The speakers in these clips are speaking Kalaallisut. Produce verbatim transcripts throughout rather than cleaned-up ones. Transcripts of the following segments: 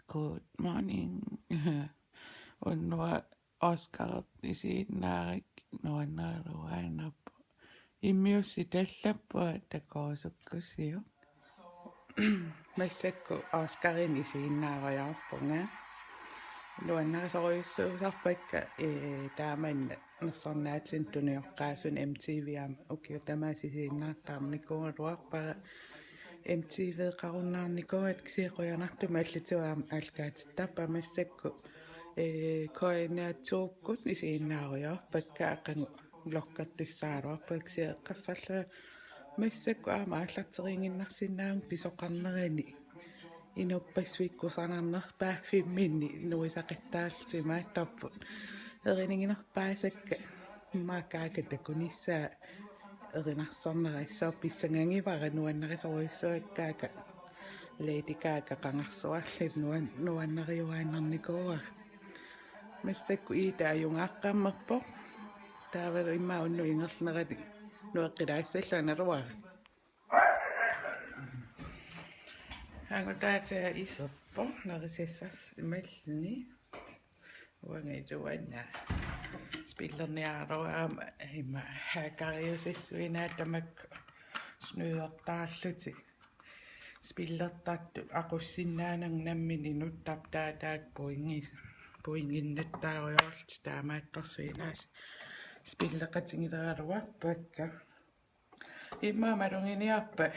Good morning. Unnuaq Oscar isiginnaarakku nuannaraluaannarpoq. Immiussi tallapput takoorusukkussiuk. Massakkut Oscarini isiginnaarujoorpunga. Nuannarisorujussuusarpakka, ee, taamanna nersornaatinut tuniuqqaasunik M T V aamma ukiut tamaasa isiginnaartarnikuugaluarpara. M T V-qarunnaarnikuugatta kisianni qujanartumik allatut aamma aallakaatittarpakka massakkut, ee, K N R to-kkut isiginnaarujoorpakka aqagu vloggertussaagaluarpakka kisianni eqqarsarlunga massakkut aamma aallarteriiginnarsinnaagama pisoqarnerani inuppassuit kusanarnerpaaffimminni nuisaqattaarlutik imaattorput. Eriniginerpaasakka immaqa Gaga takunissaa erinarsornera assut pissangagivara nuannarisorujussuakka Gaga. Lady Gaga qangarsuarli nuan-, nuannariuaannarnikuuara. Massakkut Ida ajugaaqqammerpoq. Taavalu immaqa unnuk ingerlanerani nueqqilaassallunga naluara. Angutaatiga iserpoq, nerisassarsi imalluni. Uanga iluanna. Spillerniaraluarama immaqa haakariusassuinaa tamakku snydertaarlutik. Spillertartut aqussinnaananga nammineq nuttarput taava taakku pointis-, pointinnattaarujoorlutik taamaattorsuit ilaasa. Spilleqatigileraluarpakka. Immaqa maluginiarpat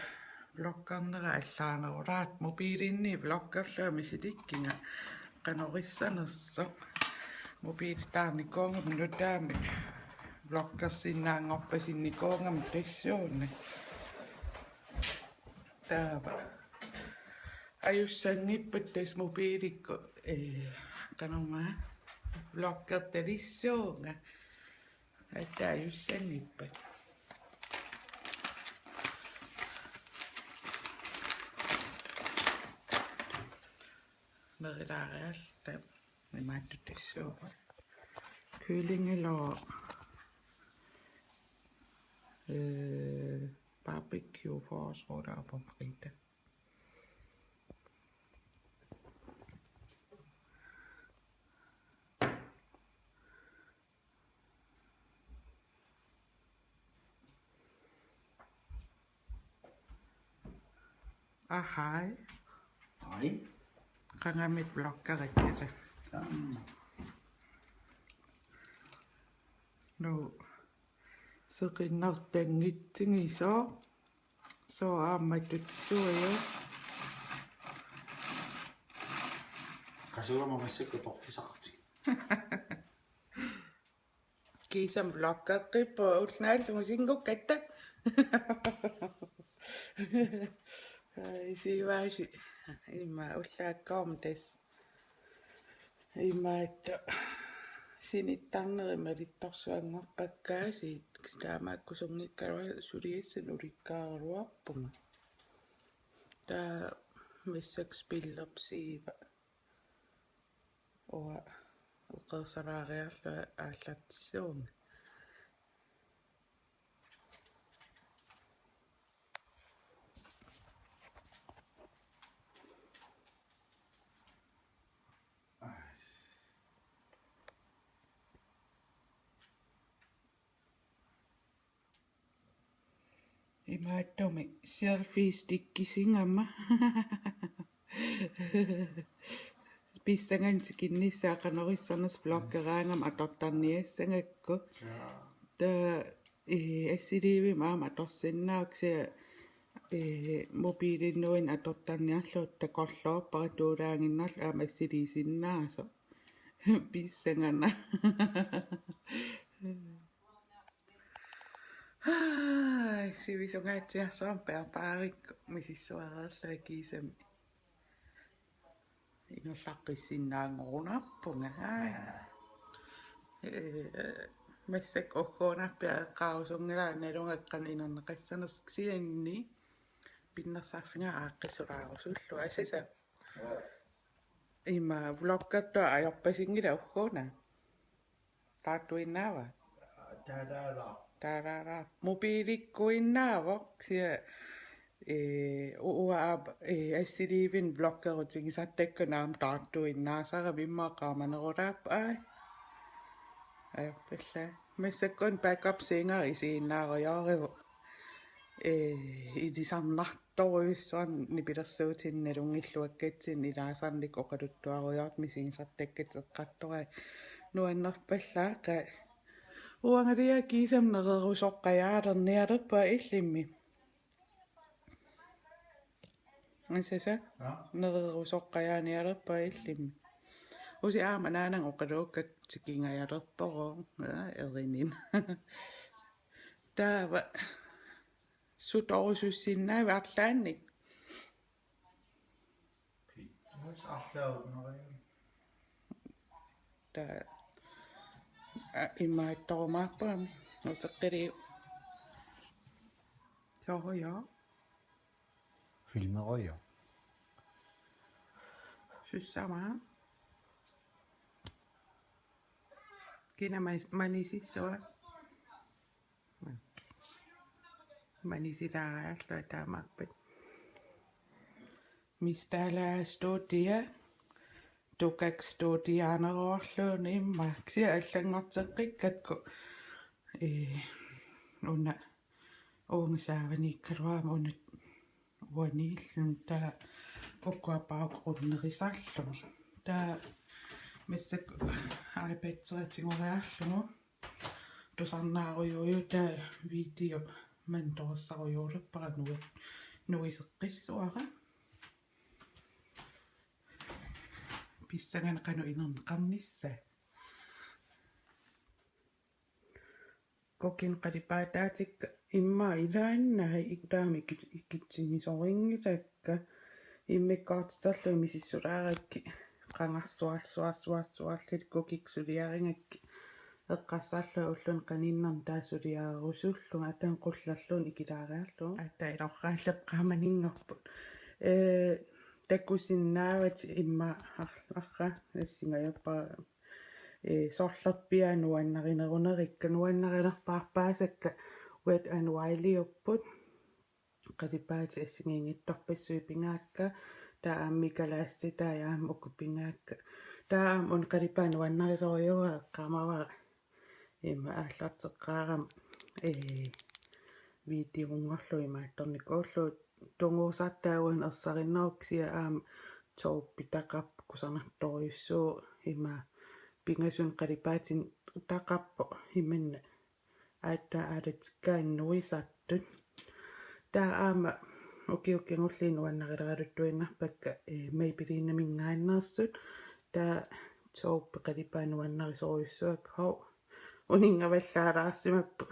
vloggernera allaanerulaartoq, mobiilinni vloggerlunga misilikkiga qanoq issanersoq. Mobiilitaarnikuugama nutaamik vloggersinnaanngorpasinnikuugama tassuuna. Taava. Ajussanngippat tassa mobiilikkut, ee, qanormaa vloggertalissuunga. Aatsaat ajussanngippat. Merilaariarluta imaattutissuugut. Kyllingelår, øh, barbecue, forårsruller og pomfritter. Ahai. Hej. Qangamit vloggerit kala. Aamma. Nu. Seqinnartanngitsigit sooq. Sooq aamma tutsuajo. Qasuama massakkut torfisaqartik. Kiisami vloggeqqippoq ulloq naallugu sinngukkatta. Ai, sivaasi. Ima ullaakkoormi tassa. Imaattoq sinittarneri malittorsuanngorpakkaasiit taamaakkusunngikkaluarlunga suliassat ulikkaaraluarpunga. Taava massakkut spillerput Siiva. Uanga uqersalaariarlunga aallartissuunga. Imaattumik selfie stickisigama. Pissanganaq tikinnissaa qanoq issanersoq vloggeraangama atortarniassagakku. Ja. Taava, ee, assiliivimmi aamma atorsinnaavoq kisianni, ee, mobiilinnuinnaq atortarniarlugu takorloorpara tuulaaginnarlugu aamma assiliisinnaasoq. Pissanganaq. Ai, sivisungaatsiarsuarmik peerpaarikku misissuareerlunga kiisami ingerlaqqissinnaanngorunarpunga. Ai. Ee, massakkut ugguunarpiaq eqqaarusunngilara nalugakku qanoq inerneqassanersoq kisianni pinnersarfigara aaqqissulaarusullugu asasa. Ima vloggertoq ajorpasinngilaq ugguuna. Taartuinnaava? Taalaala. Taalaala. Mobiilikkuinnaavoq, kisianni Ee, u-, uanga aap-, ee, assiliivik vloggerutigisartakka naam taartuinnaasara vimma qaamanerulaappa ai. Ajorpalla. Massakkut backup singer isiinnaarujoorivoq. Ee, ilisarnartorujussuarnik nipilersuutinni nalunngilluakkatsinni ilaasarnik oqaluttuarujoortut misigisartakkatit eqqartorai. Nuannerpallaaqaaq. Uangalia kiisami nererusoqqajaalernialerpunga illimmi. Asasa? Ja. Nererusoqqajaanialerpunga illimmi. Usi aamma naananga oqaluukkakku tikingajalerpoq. Ja, erinin. Taava sutorusussinnaavit arlaannik? Yes, arlaannik. Taava, aa, imaattorumaarpugami. Uteqqiliuk. Soorlu, ja. Filmerujoq. Sussama. Kina mas-, manisissua? Manisilaariarlunga taamaappat. Mistala Studio. Tukak Studioneruarluunniit immaqa. Kisianni allanngorteqqikkakku. Ee, una uunga saavaniikkaluarama una uaniilluni taava ukua pauk unnerisarluni. Taava massakkut iPad-era tigoriarlugu tusarnaarujorujuuvoq taava video mantorissarujoorpara nui-, nuiseqqissuara. Pissanganaq qanoq inerneqarnissaa. Kukinik qalipaataatikka immaqa ilaannaat ikutaami ikit-, ikitsigisorinngitakka immikkoortiterlugit misissulaarakkit qangarsuarsuarsuarsuarlugit kukikkut suliarigakkit eqqarsarlunga ulluni qaninnerni taava suliarerusullunga ataani qullerluunniit ikilaariarlugu. Aatsaat ilorraalluta qaamaninngorput. Ee, takusinnaavatit immaqa ar-, arra assingajappa ee, sorlerpiaat nuannarinerunerikka, nuannarinerpaarpaasakka Wet n Wildiupput. Qalipaatit assigiinngitsorpassuit pigaakka, taava aamma Mika Last-itai aamma uku pigaakka. Taava aamma una qalipaat nuannarisorujussuuara eqqaamavara. Immaqa aallarteqqaarama, ee, videonngorlugu imaattornikuullugu. Tunguusartaa uani ersarinneruvoq kisianni aamma taupitaqarpoq kusanartorujussuuvoq ima pingasunik qalipaatinik utaqarpoq imanna aatsaat aalatikkaanni nuisartut. Taava aamma ukiut kingulliit nuannarileraluttuinnarpakka, ee, Maybellineminngaanneersut. Taava taupe qalipaat nuannarisorujussuakka hov. Uninngavallaalaarsimappoq.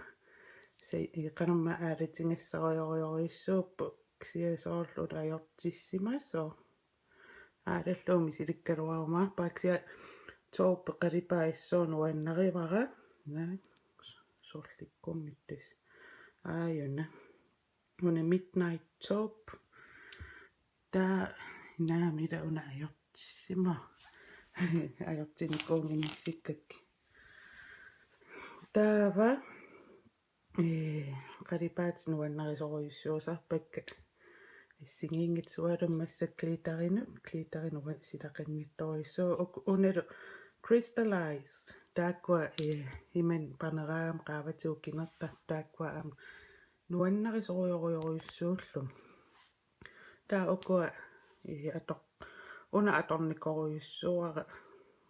Se-, ee, qanormaa aalatigisarujorujorujussuupput. Kisianni soorlu ajortissimasoq. Aalallugu misilikkaluarumaarpara kisianni taupe qalipaat issuunut nuannarivara. Naa, sorlikkummittas. Aajuna. Una Midnight Taupe. Taava naamik ila una ajortissima. Ajortinnikuunnginnassikkakkit. Taava, ee, qalipaatit nuannarisorujussuusarpakka. Assigiinngitsut sualummik massakkut glitterinut, glitterinut uanga silaqanngitsorujussuuvoq, uk-, unalu Crystallize. Taakkua, ee, imannak paneraangama qaavatigut kinertartut taakkua aamma nuannarisorujorujorujussuullugit. Taava ukua, ee, ator-, una atornikorujussuuara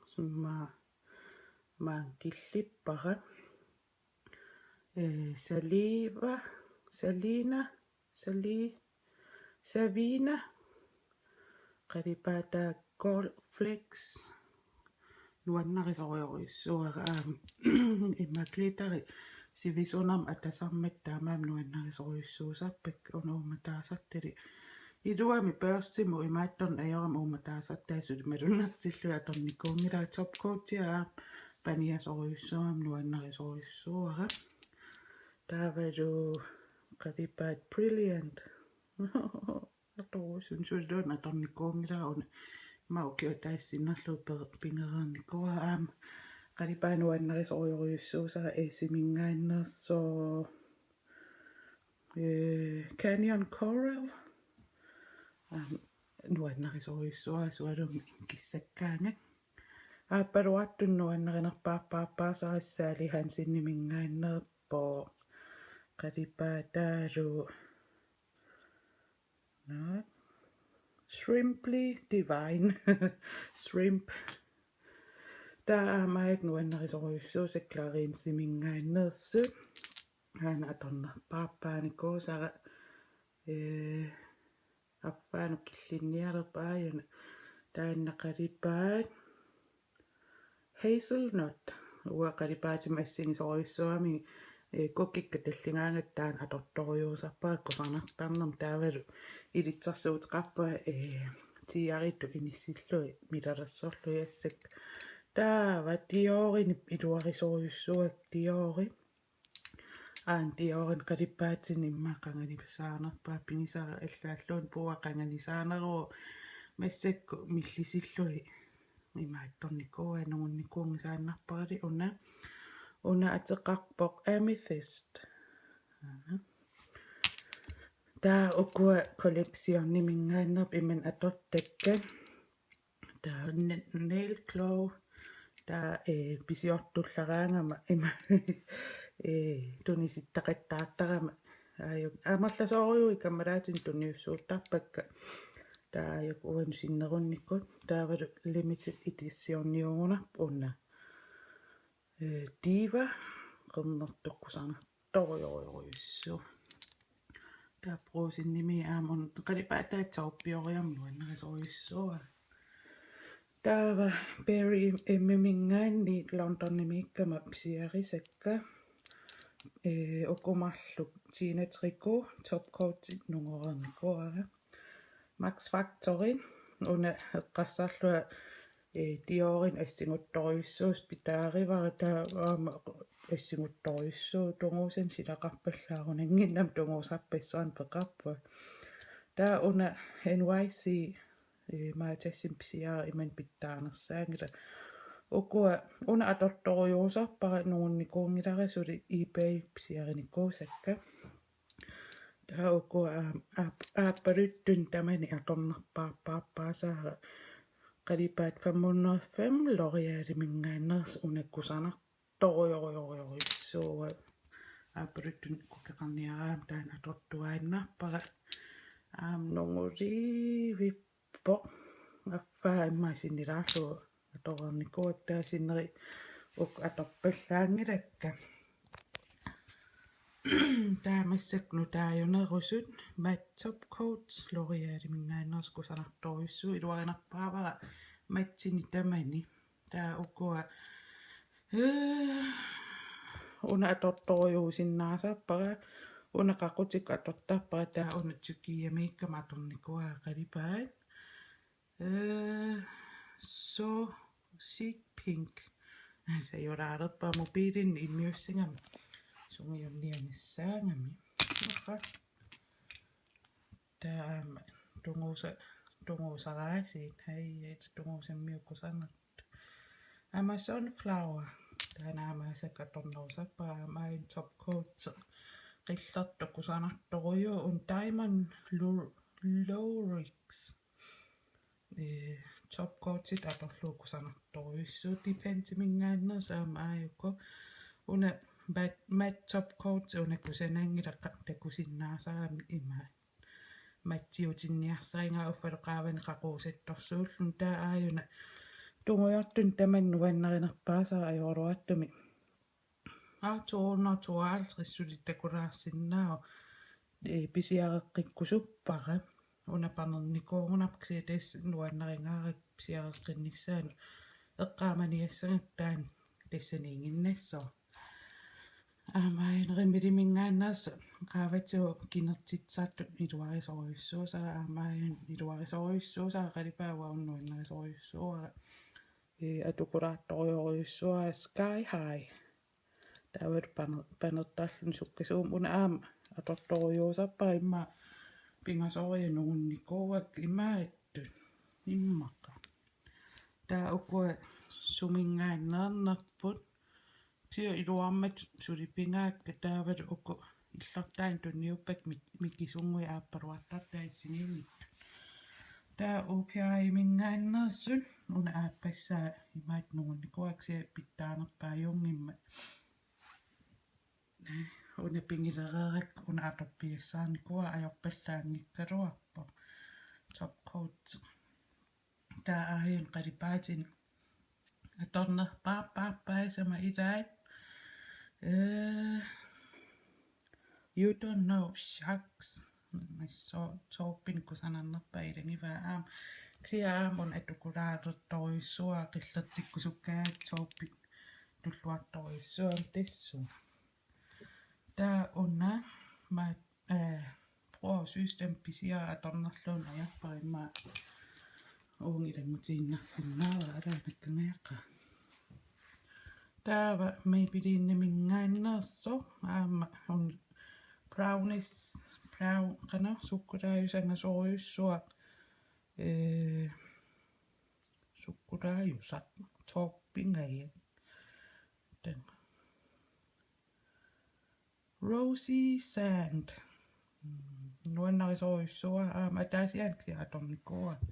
summa maani killippara. Ee, Saliva, Salina, Sali-, Savina. Qalipaataa Gold Flecks. Nuannarisorujorujussuuara aamma. Immaqa glitteri sivisunermik atasarmat taamaammat nuannarisorujussuusarpakka una uummataasartalik. Iluamik børstimut imaattorneq ajorama uummataasartai suli malunnartillugit atornikuunngilara, top coatia aamma paniasorujussuugami nuannarisorujussuuara. Taavalu qalipaat Brilliant. Atorusun suliluunniit atornikuunngilara una. Ima ukiut ataaseq sinnerlugu per-, pigereernikuuara aamma. Qalipaat nuannarisorujorujussuusara Essential-iminngaanneersoq. eh, Canyon Coral. Aam, nuannarisorujussuara sualummik kissakkaangat. Aappaluartumik nuannarinerpaarpaarpaasara Sally Hanseniminngaanneerpoq. Qalipaataalu. Nå. Shrimply Divine. Shrimp. Taava aamma aajukua nuannarisorujussuusut Clarinsiminngaanneersut. Aana atornerpaarpaanikuusara, eh, affaanut killinnialerpoq aajuna. Taanna qalipaat Hazelnut. Uanga qalipaatima assigisorujussuugami, eh, kukikka talligaangatta taanna atortorujussuusarpara kusanartarnermik, taavalu ilitsersuuteqarpunga, eh, tiaritut inissillugit milalersorlugit assakka. Taava Diorinit iluarisorujussuuakka, Diori. Aana Diorinit qalipaatinik immaqa qanganisaanerpaat, pigisara allaalluunniit puua qanganisaaneruvoq, massakkut millisillugit imaattornikuuaat, nungunnikuunngisaannarparali una. Una ateqarpoq Amethyst. Aha. Taava ukua Collectioniminngaanneerput imannak atortakkat. Taava n-, Nail Claw. Taava, eh, pisiortullaraangama ima, eh, tunisittaqattaartarama. Aajuku amerlasoorujuit kammalaatinik tuniussuuttarpakka. Taava aajuku uannut sinnerunikut. Taavalu limited editioniugunarpoq una. Eh, Diva, qernertoq kusanartorujorujussuaq. Taava Brugsenimi aamma una qalipaataa taupioriarmat nuannarisorujussuuara. Taava Barry M-iminngaanniit Londonimiikkama pisiarisakka. Eh, uku marluk Tina Tricot topcoatit nungoreernikuuara. Max Factorin una eqqarsarlunga, eh, Diorinut assingusorujussuusoq pitaarivara, taava aamma assingusorujussuuvoq, tunguusanik silaqarpallaarunannginnama tunguusarpassuarnik peqarpunga. Taava una N Y C, eh, Matasimi pisiara, imannak pitsaanersaanngilaq. Ukua una atortorujussuusarpara, nungunnikuunngilara suli, eBay pisiarinikuusakka. Taava ukua aam-, aap-, aappaluttunik tamanit atornerpaarpaarpaasara qalipaat fem hundrede og fem L'Oréaliminngaanneersoq, una kusanartorujorujorujussuuara. Aappaluttunik kukeqarniaraangama taanna atortuaannarpara. Aamma nungulivippoq. Affaa immaqa sinnilaarlugu atoreernikuuakka, taava sinneri uku atorpallaanngilakka. Taava massakkut nutaajunerusut, Matte Top Coats, L'Oréaliminngaanneersut, kusanartorujussuuvoq, iluarinerpaavara mattinik tamanit. Taava ukua, eh, una atortorujuusinnaasarpara, una qaqutikkut atortarpara, taava una Tyrkiamiikkama atornikuuara qalipaat. Eh, So Chic Pink. Sajoraalerpara mobiilinni immiussigama sungiunnianissaagami. Oqa. Taava aamma tunguusa-, tunguusaraasiit. Hej, tunguusammiukkusanartut. Amazon Flower. Taanna aamma massakkut atornerusarpara, aamma aajuna top coat. Qillertoq kusanartorujuuvoq, una Diamond Lu-, Lurex. Eh, top coatit atorlugu kusanartorujussuuvoq, Dependiminngaanneersoq aamma aajuku. Una mat-, matte top coat una kusananngilaq, takusinnaasarami ima. Mattiutinniarsarigaara uffalu qaavani qaquusattorsuulluni, taava aajuna tungujortumik tamanit nuannarinerpaasara ajoraluartumik. Aa, to hundrede tooghalvtreds suli takulaarsinnaavoq, eh, pisiareqqikkusuppara. Una panernikuugunarpoq, kisianni tassa nuannarigaarakku pisiareqqinnissaanut. Eqqaamaniassagatta taanna tassaniiginnassaaq. Aamma aajuna Rimmeliminngaanneersoq qaavatigut kinertitsisartut iluarisorujussuusara, aamma aajuna iluarisorujussuusara, qalipaat uanga nuannarisorujussuuara. Eh, atukulaartorujorujussuuara, Sky High. Taava paner-, panertarluni sukkasuumik, una aamma atortorujussuusarpara, immaqa pingasoriarluni nungunnikuuakka imaattut. Immaqa. Taava ukua suminngaanneernerput. Kisianni iluarmat suli pigaakka, taavalu uku Illortaani tunniuppakka mik-, mikisunnguit aappaluartartut assigiinngitsut. Taava U P I-minngaanneersut una aappassaa imaattoq nungunnikuuara kisianni pitsaanerpaajunngimmat. Una pigilereerakku una atorpiassaarnikuuara ajorpallaanngikkaluarpoq. Top coat. Taava aajuna qalipaatinik atornerpaarpaasama ilaat. Eh, you don't know sharks. Massa taupe-inik kusanarnerpaaq ilagivaa aamma. Kisianni aamma una atukulaartorujussuuara qillertikkusukkaangatta taupe-inik tulluartorujussuugami tassunga. Taava una ma-, eh, Brug System pisiara atornerluunniit ajorpara immaqa uunga ilanngutiinnarsinnaavara alaanakkangajaqa. Taava Maybelline-minngaanneersoq aamma una brownies, brown, qanoq sukkulaajusaq angasorujussuaq, eh, sukkulaajusaq taupe-ingajak. Taanna Rosy Sand. Mm, nuannarisorujussuuara aamma ataasiaannaq kisianni atornikuuara.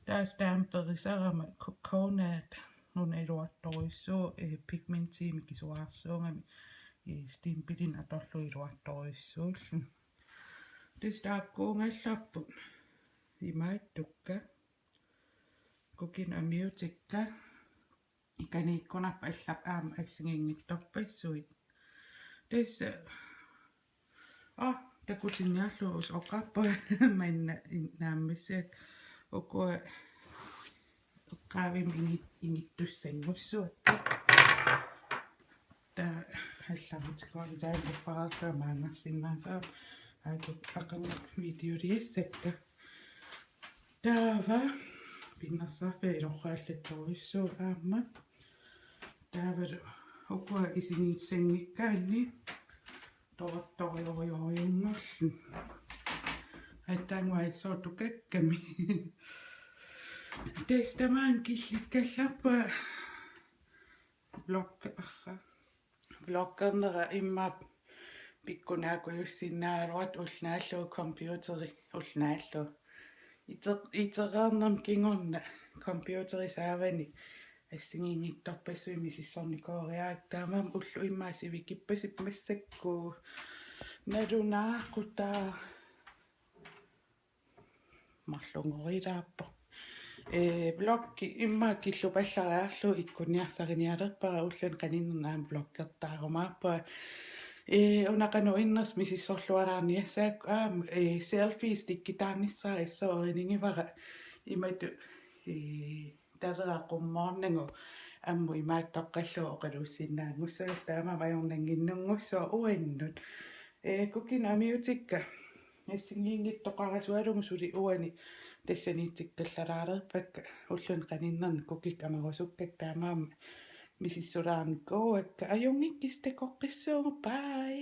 Taava stamperisarama Co-, Coconut una iluartorujussuuvoq, eh, pigmenti mikisuarsuugami, eh, stempelinik atorlugu iluartorujussuulluni. Tassa taakkuugallarput imaattukka. Kukinnut amiutikka. Ikaniikkunarput allat aamma assigiinngitsorpassuit. Tassa, ah, takutinniarlugu usoqarpa manna in-, naammassiak ukua eqqaavimmi ingi-, ingittussanngussuakka. Taava allarutikoq ilaanni upparaartaa maanngarsinnaasaa aatu aqagu videoliassakka. Taava pinnersarfia ilorraallattorujussuuvoq aamma. Taavalu ukua isigissanngikkaanni tortorujorujorujunngorluni. Aatsaannguaq issortukakkami. Tassa tamaanga killikkallarpunga vlog-, arra. Vloggernera immaqa pikkunaakujussinnaaluat ulloq naallugu computeri ulloq naallugu. Ite-, itereernerma kingorna computeri saavani assigiinngitsorpassuit misissornikooriarakku taamaammat ullut immaqa sivikippasippoq massakkut. Nalunaaqutaa. Marlunngorilaappoq. Eh, vloggi immaqa killupallariarlugu ikkunniarsarinialerpara ulluni qaninnerni aamma vloggertaarumaarpunga. Eh, una qanoq innersoq misissorlualaarniassaaq aamma, eh, selfie stickitaarnissaa issorinigivara imatut, eh, talera qummoornagu ammut imaattoqqallugu oqaluussinnaanngussaasi taamaammat ajornannginnunngussuaq uannut. Eh, kukinnut amiutikka. Assigiinngitsoqarasualugu suli uani tassaniitikkallalaalerpakka ulluni qaninnerni kukikkut amarusukkakka taamaammat misissulaarnikuuakka ajunngikkissiuk takoqqissuugut bye.